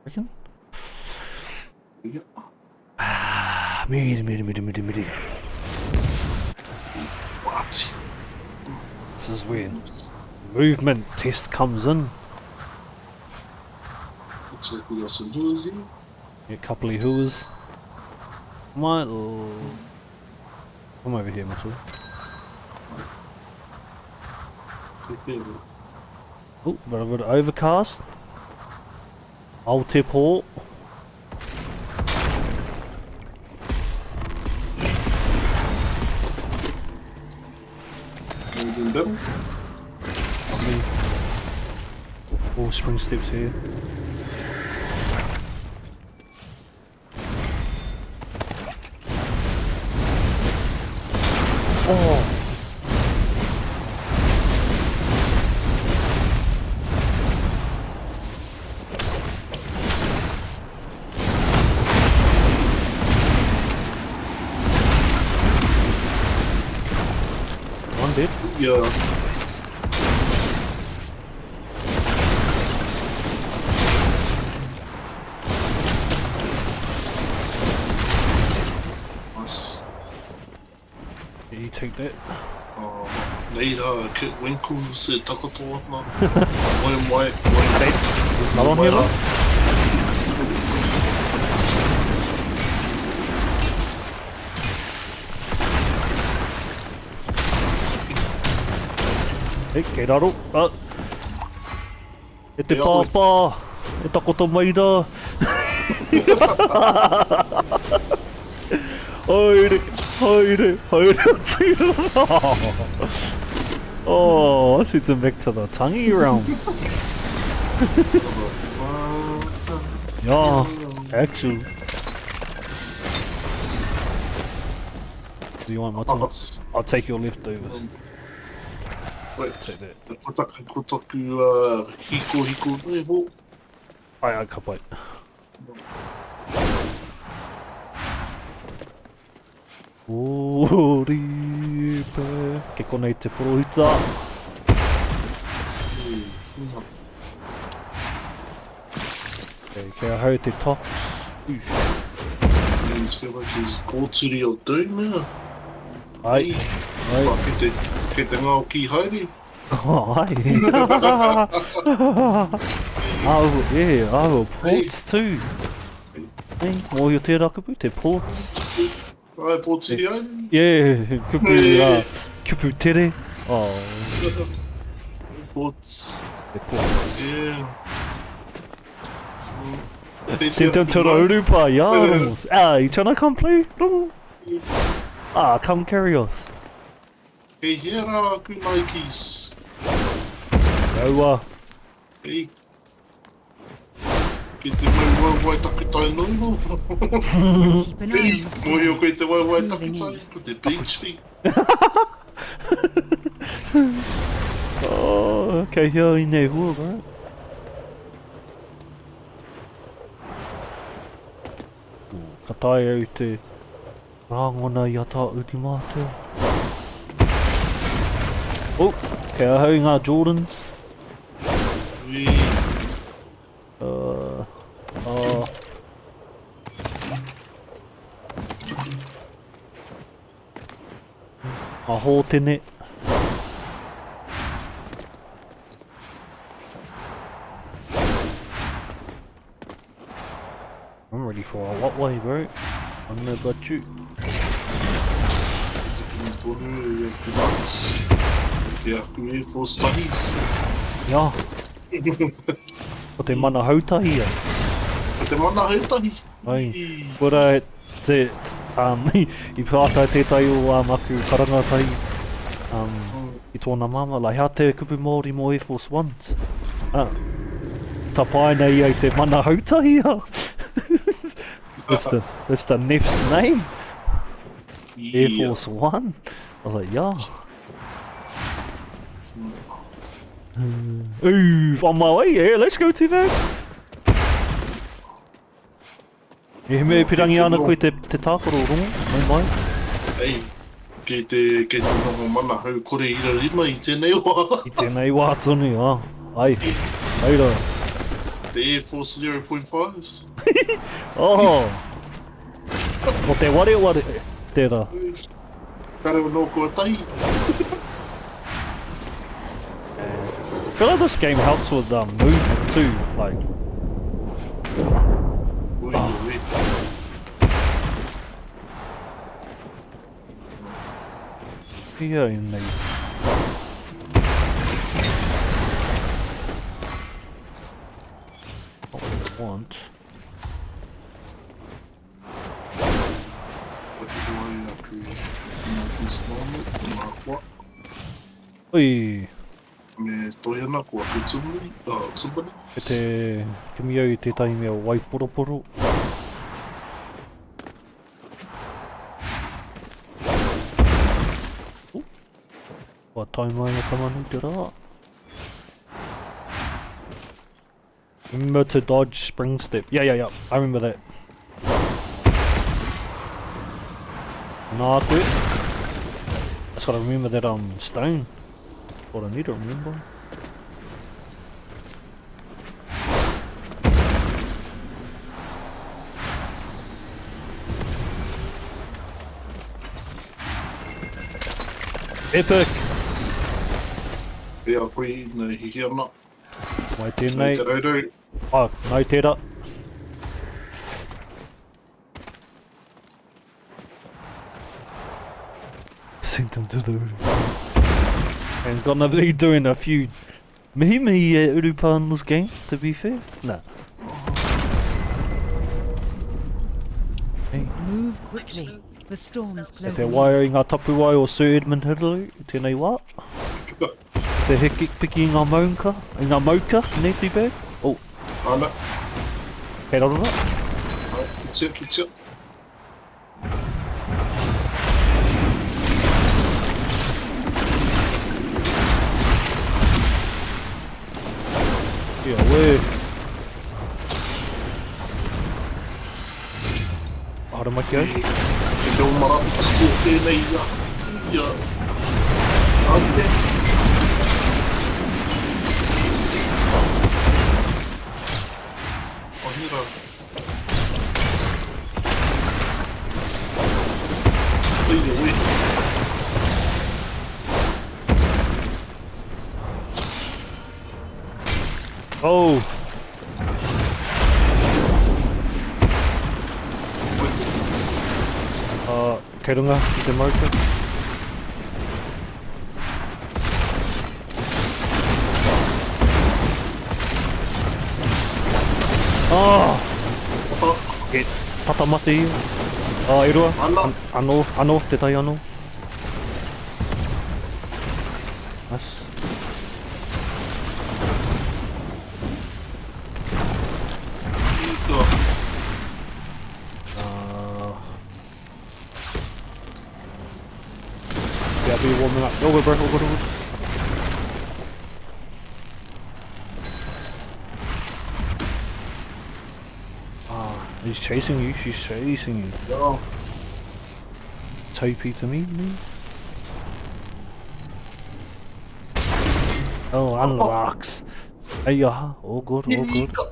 Reckon? Yeah. Ah, miri, miri, miri, miri, miri. What? This is where movement test comes in. Looks like we got some hooers here. A couple of hooers. Might come over here, Mitchell. Oh, got a bit of overcast. Aotepo. In battle. Oh, spring steps here. Oh! One dead. Yeah. Nice. Yeah, you take that. Oh, nei rā, Kurt Winkles e takoto ana. Moe mai, moe mai. There's another one here, look. Hey, kei raro. Ah. E te pāpā, e takoto mai rā. Haere, haere, haere atu rā. Oh, I sent him back to the tangi realm. Yeah, actually. Do you want my turn? I'll take your leftovers. Wait, Take that. ko taku, ko taku uh, hiko hiko nei ho. Ai, ai, ka pai. Oripe. Ke konei te porohita. Okay, kei ahau te tops. Oof. It's feel like he's kōturi o doom now. Ai, ai. Ba, kei te, kei te ngao ki haere. Oh, ai. Ahu, yeah, ahu, ports too. Hey, mōhio tērā kupu, te ports. Ai, pōturi ai. Yeah, kupu, uh, kupu tere. Oh. Ports. Te ports. Yeah. Send them to the urupa, yeah. Ah, you trying to come play? Rongo? Ah, come carry us. Kei hea rā aku Nikes? Aua. Ei. Kei te mau waewae takutai nono. Keep an eye Ei, on the storm. mōhio koe te waewae It's moving takutai, in. ko te beach feet. Oh, kei hea i nei hua, bro? Ka taea au te rāngona i a tā uri mātou. Oh, kei ahau i ngā Jordans. Ui. Uh, uh. A hōtene. I'm ready for a what way, bro. I don't know about you. Tonu i aku nuts. Te aku Air Force Tahis. Yeah. Ko te mana hautahi ai. Ko te mana hautahi. Ai. Kura te, um, i pātai tētahi o um, aku karanga tahi um, i tōna māmā, like, hea te kupu Māori mō Air Force Ones? Ah, tapaina ia i te mana hautahi a. that's the, that's the neph's name. Air Force One. I was like, yeah. Ooh, on my way, yeah, let's go T-Bag. E he mea e pirangi ana koe te, te tākaro, rongo, mai mai. Ei, kei te, kei te noho mana hau kore ira rima i tēnei wā. I tēnei wā tonu, ah. Ai, ai rā. The Air Force 0.5s. Oh! Ko te wareware tērā. Kare anō kua tahi. I feel like this game helps with movement too, like... Ui, ui. Pia in nei. Not what I want. Ko te wai aku Mark 1. Ui! Me toi ana ko aku tumuri, tumuri. E te kimi au i tētahi mea waiporoporo. Oh. Kua tae mai a Tamanui te rā. Remember to dodge spring step. Yeah, yeah, yeah. I remember that. Nā koe. Just gotta remember that stone. What I need to remember. Epic! Ia koe nei hihi ana. Mai tēnei. Nei te raurau. Ah, nau tērā. Sent him to the uru. And he's gonna be doing a few mihi urupa in this game, to be fair. Nah. Hey. Move quickly. The storm's E te closing in. waia i ngā tapuwae o Sir Edmund Hillary, tēnei wā. Te heke piki i ngā maunga, i ngā mauka, nē too bad. Oh. Ana. Kei raro rā. Ai, kitea, kitea. Kia wē. Haere mai ki au. Te reo marapiti o tēnei ia. Ia. Ate. Ahira. Ia wē. Oh! Kei runga i te mauka. Oh! E tata mate ia. Ah, e rua. Ana. Anō, anō, te tai anō. Nice. Yeah, be warming up. All good, bro. All good, all good. He's chasing you. She's chasing you. No. Topi to me, me. Oh, and the rocks. Hey, yeah. All good, all good.